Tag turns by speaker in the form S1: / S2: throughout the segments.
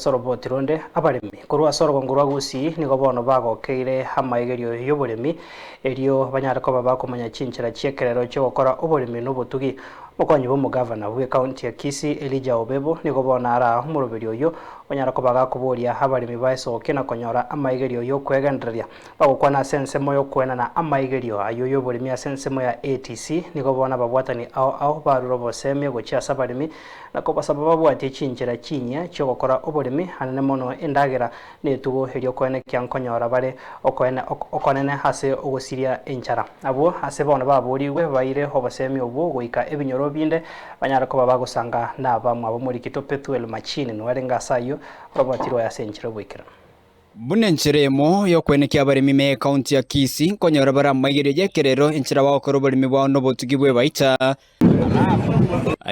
S1: Ase oroboti ronde, abaremi korwa ase orogongo rwa Gusii nigo bono bagokeire amaigerio y'oboremi, erio banyare koba bakomanya chinchera chi'ekerero chi'ogokora oboremi na obotugi. Omokonyi bw'omogavana bw'ecounty ya Kisii, Elijah Obebo, nigo bono araa omoroberi oyio onyare koba gakoboria abaremi baesokie na konyora amaigerio y'okwegendereria. Bagokwana ase ensemo y'okoenana amaigerio ayio y'oboremi ase ensemo ya ATC, nigo bono ababwatani ao ao barure obosemia gochia ase abaremi na kobasaba babwatie chinchera chinyia chi'ogokora oboremi, anene mono endagera na etugo erio koenekia nkonyora bare okonene ase ogosiria enchara. Abwo ase bono baboorigwe baire obosemia obwo goika ebinyoro binde banyare koba bagosanga nabamwabo. Omorikito Pethuel Machini noarenge ase ayio, oroboti rwaye ase enchera y'oboikeranu.
S2: Buna enchera eyemo y'okwenekia abaremi ime y'ekaunti ya Kisii nkonyora bare amaigerio y'ekerero enchera bagokora oboremi bwao nobotugi bw'ebaita.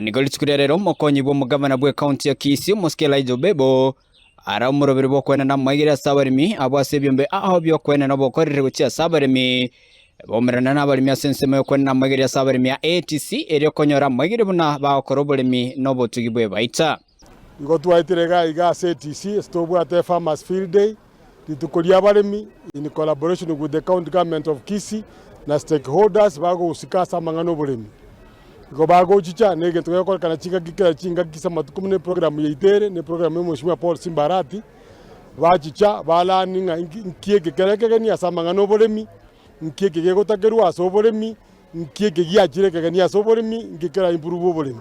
S2: Nigo rituko ria rero omokonyi bw'omogavana bw'ekaunti ya Kisii omosike Elijah Obebo ara omoroberi bw'okoenana amaigerio ase abaremi abwo ase ebiombe ao bi'okoenana obokoreri gochia ase abaremi baumerana nabaremi ase ensemo y'okoenana amaigerio ase abaremi ya ATC erio konyora amaigerio buna bagokora oboremi nobotugi bw'ebaita.
S3: Igo twaetire iga iga ase ATC ase tobwate Farmers Field Day, rituko ria abaremi in collaboration with the county government of Kisii na stakeholders bagohusika ase amang'ana oboremi. Igo bagochicha na egento gegokorekana chingaki kera chingaki ase amatuko buna eprogram yaito ere, na eprogram ya Mweshimiwa Paul Simba Arati, bachicha ba learn ng'a nki eke kere ekegeni ase amang'ana oboremi, nki eke gegotakerwa ase oboremi, Nki eke giachire ekegeni ase oboremi, nki kera improve oboremi?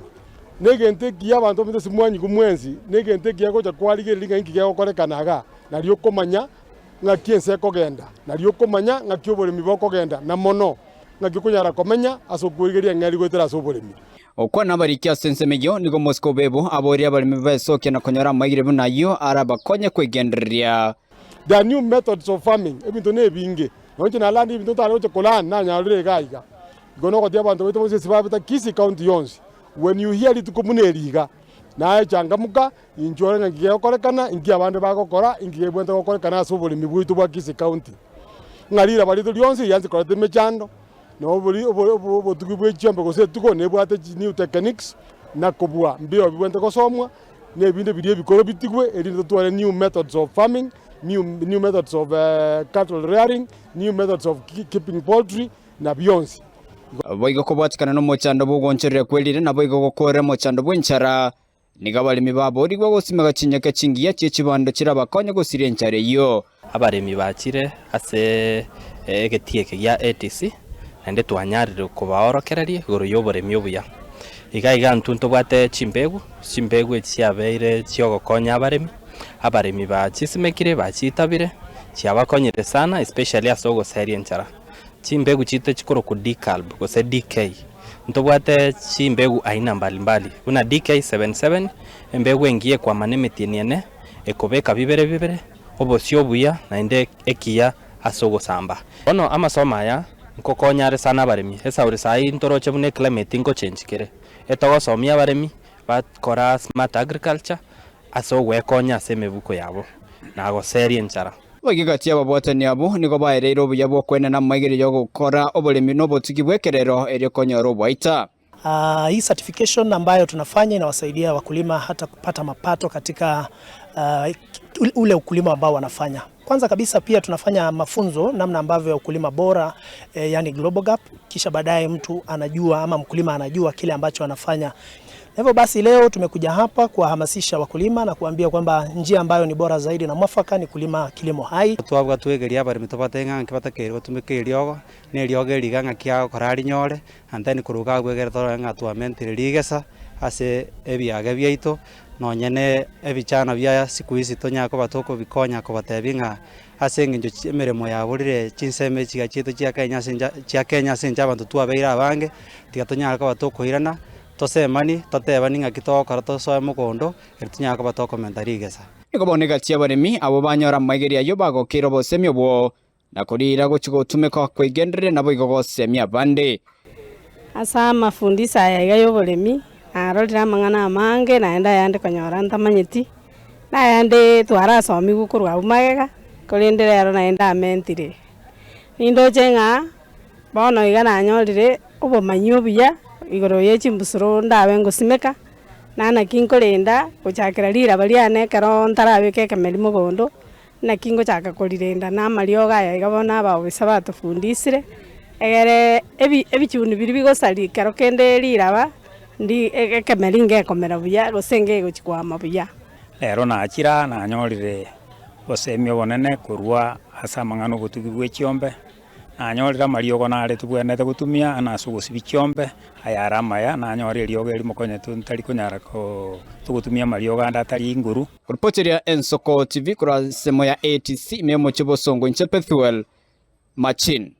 S3: Negento ekiya abanto bamanyete ase mwanyigwa mwensi, negento ekiya gocha kwarigereria ng'a inki gegokorekana igaa, nario okomanya ng'aki ense ekogenda, nario okomanya ng'aki oboremi bokogenda, na mono, ng'aki okonyara komenya ase okwerigeria eng'eri goetera ase oboremi.
S2: Okwana abariki ase ensemo eyio nigo omosike obebo aborie abaremi besokia na konyora amaire buna ayio arabakonye kwegendereria.
S3: There are new methods of farming, ebinto nebinge, Nonya inche nalandire ebinto ntare gocha kolan nanyarire iga iga. Igo nogotia abanto baito bonsi ase babete Kisii county yonsi, when you hear rituko buna eri iga, naye changamuka, inchuo ore ng'a nki gegokorekana, inki abande bagokora, inki gebwenerete gokorekana ase oboremi bwaito bwa Kisii county. Ng'a riraba riaito rionsi rianse koreta emechando, na obori obo obo obotugi bwe chiombe gose etugo nebwate chi new techniques, na kobua mbioo bibwenerete gosomwa, na ebinde biria ebikoro bitigwe, erinde totware new methods of farming, new new methods of cattle rearing, new methods of keeping poultry, na bionsi.
S2: Boigo kobwatikana nomochando bw'ogoonchoreria kwe riire naboigo gokoorera omochando bw'enchara. Nigo abaremi baboorigwe gosimeka chinyeke chingiya chie chibando chirabakonye gosiria enchara eyio.
S4: Abaremi bachire ase egetii eke gia ATC, naende twanyarire kobaorokereria igoro y'oboremi obuya. Iga iga intwe ntobwate chimbegu, chimbegu echi chiabeire chiogokonya abaremi, abaremi bachisimekire bachitabire, chiabakonyire sana especially ase ogoseria enchara. Chimbegu chiaito chikorokwa Dekalb gose DK, ntobwate chimbegu aina mbalimbali buna DK 77, embegu engiya ekwamana emetienyi ene, ekobeka bibere bibere, obosio obuya naende ekiya ase ogosamba. Bono amasomo aya nkokonya are sana abaremi, esauri saii ntoroche buna eclimate nkochenji kere, etogosomia abaremi bakora smart agriculture ase ogwekonya ase emebuko yabo na goseria enchara.
S2: Boigo gati y'ababwatani abwo nigo baereire obuya bw'okoenana amaigerio y'ogokora oboremi na obotugi bw'ekerero erio konyora oboita.
S5: Hii certification ambayo tunafanya inawasaidia wakulima hata kupata mapato katika ule ukulima ambao wanafanya. Kwanza kabisa pia tunafanya mafunzo namna ambavyo ya ukulima bora yani Global Gap, kisha baadaye mtu anajua ama mkulima anajua kile ambacho anafanya. Na hivyo basi leo tumekuja hapa kuwahamasisha wakulima na kuambia kwamba njia ambayo ni bora zaidi na mwafaka ni kulima kilimo hai.
S6: Twabua twegerie abaremi tobate ng'a nki batakeire gotumeka eriogo, na eriogo eri iga ng'aki agokora arinyore, and then korwa iga abwo egere torore ng'a twamentire rigesa ase ebiage biaito, nonye na ebichana bia siku hizi tonyare koba tokobikonya kobatebia ng'a ase eng'encho chi emeremo yaborire chinsemo echi iga chiaito chia Kenya ase encha chia Kenya ase encho abanto twabeire abange, tiga tonyare koba tokoirana, tosemani, totebani ng'aki togokora tosoe mogondo, eri tonyare koba tokomenta rigesa.
S2: Nigo bono egati y'abaremi abwo banyora amaigerio ayio bagokeire obosemi obwo, na koriira gochia gotumeka kweigendereria naboigo gosemia abande.
S7: Ase amafundisho aya iga y'oboremi, narorire amang'ana amange naende ayande konyora ntamanyeti, na ayande twarasomigwe korwa abwo magega, korende rero naende amentire. Nindoche ng'a bono iga nanyorire obomanyi obuya igoro ye chimbusuro ndabe ngosimeka. Na naki nkorenda gochakera riraba riane ekero ntarabeka ekemeri mogondo, naki ngochaka korirenda na amariogo aya iga bono abaofisa batofundisire, egere ebi ebichuni biria bigosaria ekero kende riraba, ndi ekemeri ngekomera buya gose ngegochi kwama buya.
S8: Rero nachire aa nanyorire obosemia obonene korwa ase amang'ana obotugi bwe chiombe, Nanyorire amariogo nare tobwenerete gotumia ase ogosibia chiombe, ayare amaya, nanyore eriogo erimo konya ntari konyara togotumia amariogo ande atari inguru.
S2: Ripoteria Ensoko TV korwa ensemo ya ATC ime y'omochie o Bosongo inche Pethuel Machin.